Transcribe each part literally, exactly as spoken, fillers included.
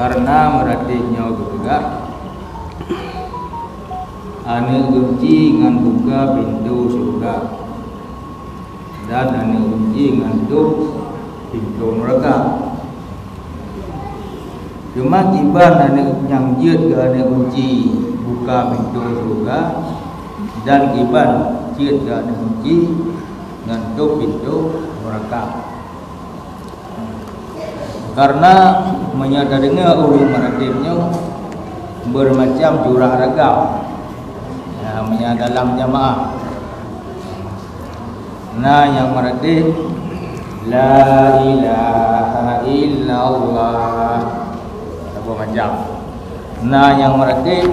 Karena meuratéb nyoe geupeugah, "Aneuëk gunci ngon buka pintoe syeuruga, dan aneuëk gunci ngon tôb pintoe neuraka." Teuma kiban aneuëk nyang jeuet keu aneuëk gunci buka pintoe syeuruga, dan kiban jeuet keu aneuëk gunci ngon tôb pintoe neuraka. Karena meunyoe tadeungoe ureuëng meuratéb nyoe, beureumacam jurah ragam. Ya, meunyoe dalam jamaah, na nyang meuratéb, "La ilaha illallah." Saboh macam. Na nyang meuratéb,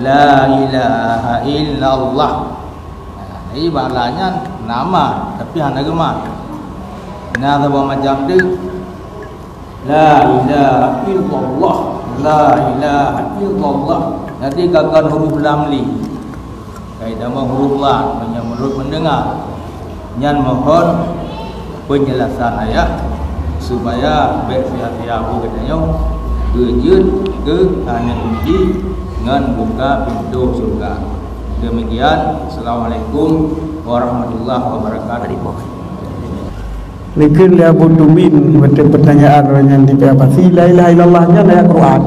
"La ilaha illallah." Nah, jadi bak la nyan na mat, tapi hana geumat. Na saboh macam teuk, "La ilaha illallah, la ilaha illallah." Jadi ka kon huruf lam li. Kai tamong huruf la, meunyoe meunurot pendengar. Nyan mohon penjelasan ayat supaya bék sia-sia buet geutanyoe beujeuet keu aneuëk gunci ngon buka pintoe syeuruga. Demikian, Assalamualaikum warahmatullahi wabarakatuh. Dikheun lé Abu Tumin, watée peutanyaan ureuëng nyan di P A P C, "La ilaha illallah nyan ayat Quran.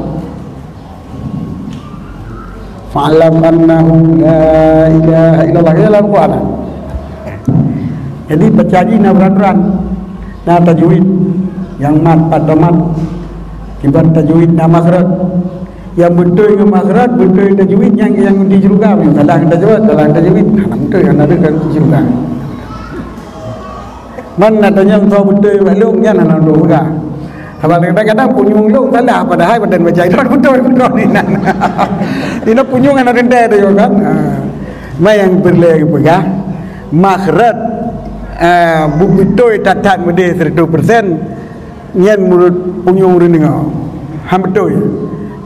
Fa'lam annahu la ilaha illallah." Nyan lam Quran. Jadi, baca jih na peraturan. Na tajwid, nyang mat pat domat. Kiban tajwid na makhraj. Nyang beutôi ngon makhraj, beutôi tajwid, nyang, nyang di syeuruga, nyang salah ngon tajwid, salah ngon tajwid. Nah, beutôi, hana deuh di syeuruga. Man na tanyong soe beutôi bak lôn, nyan hana lôn peugah. Sabab kadang-kadang punyueng lôn salah, padahai badan baca droe beutôi, beutôi inan. Inan punyueng hana teuntèe tanyong kan. Ha. Ma nyang peureulèe geupeugah, makhraj, eh, bu-, beutôi that-that meudeh seratus persen, nyan meunurot punyueng ureueng deungoe. Han beutôi.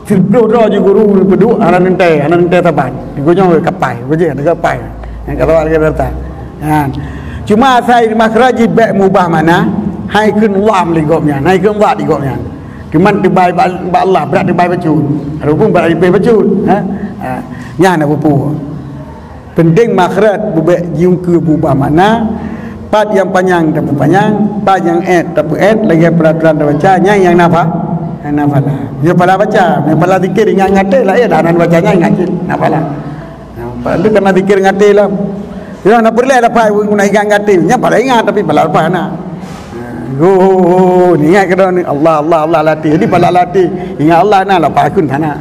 Siplôh droe jih guru peuduek hana teuntèe, hana teuntèe saban. Geunyong kapai, beujeuet deungon kapai. Nyang ka lewat lagèe rata. Ha. Cuma asai makhraj jih bèk mubah makna, han kheun lam lé gobnyan, han kheun dad lé gobnyan. Cuman teubai bak, bak Allah, brat teubai bacut. Walaupun brat leubeh bacut, ha? Ha. Nyan na peue-peue. Penting makhraj bubèk jiungkeue bubah makna, pat nyang panyang tapeupanyang, pat nyang èt tapeuèt, lagèe peuraturan tabaca, nyan nyang na pha-, nyang na phala. Nyoe phala baca, nyoe phala zikir ingat-ingat teuh, laén hana baca nyan ingat cit, na phala. Nah, phala tu kana zikir ingat teuh lah. Nyoe na peureulèe dapat guna ingat-ingat teuh, nyan phala ingat tapi phala leupah na. Ho, ho, ho, ingat keudroe ni, Allah, Allah, Allah latih. Jadi phala latih, ingat Allah na leupah kheun hana.